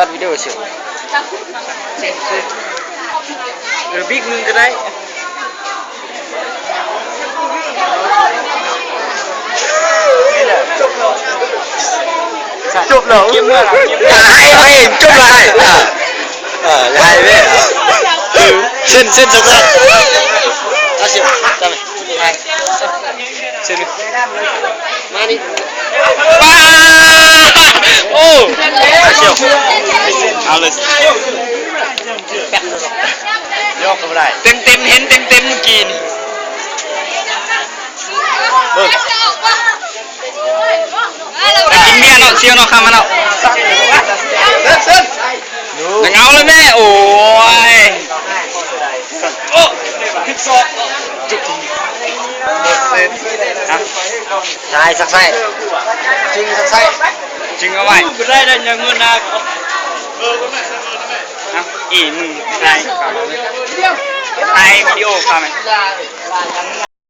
ອັດວິດີໂອຊື່ ເອີ ບິກມຶງກໍໄດ້ ຈົບແລ້ວ ເກມເມືອລະ ເກມເມືອລະ ເອີ ຈົບແລ້ວ ເອີ ເອີ ຢ່າໃຫ້ເວີຍ ເຊັນ ເຊັນ ເຊັນ ເອົາຊິ ຈັບໄປ ເຊັນ ມານີ້ ປ້າ ໂອ້ ເອົາເລີຍ ເຕັມໆ ເຫັນເຕັມໆ ມື້ກີ້ນີ້ ເບິ່ງ ໄປກິນເບຍເນາະ ຊຽວເນາະ ຄ່ຳມາເນາະ ຍັງເອົາເລີຍແມ່ ໂອ້ຍ ໂອ້ ຊາຍ ສັກໄຊ ຈຶ່ງ ສັກໄຊ ຈຶ່ງເອົາໄວ້ ບໍ່ໄດ້ໄດ້ຍັງເງິນນາ ເອົ້າ ອີ່ ມຶງຖ່າຍ ຖ່າຍວິດີໂອເຂົາແມ່ນ.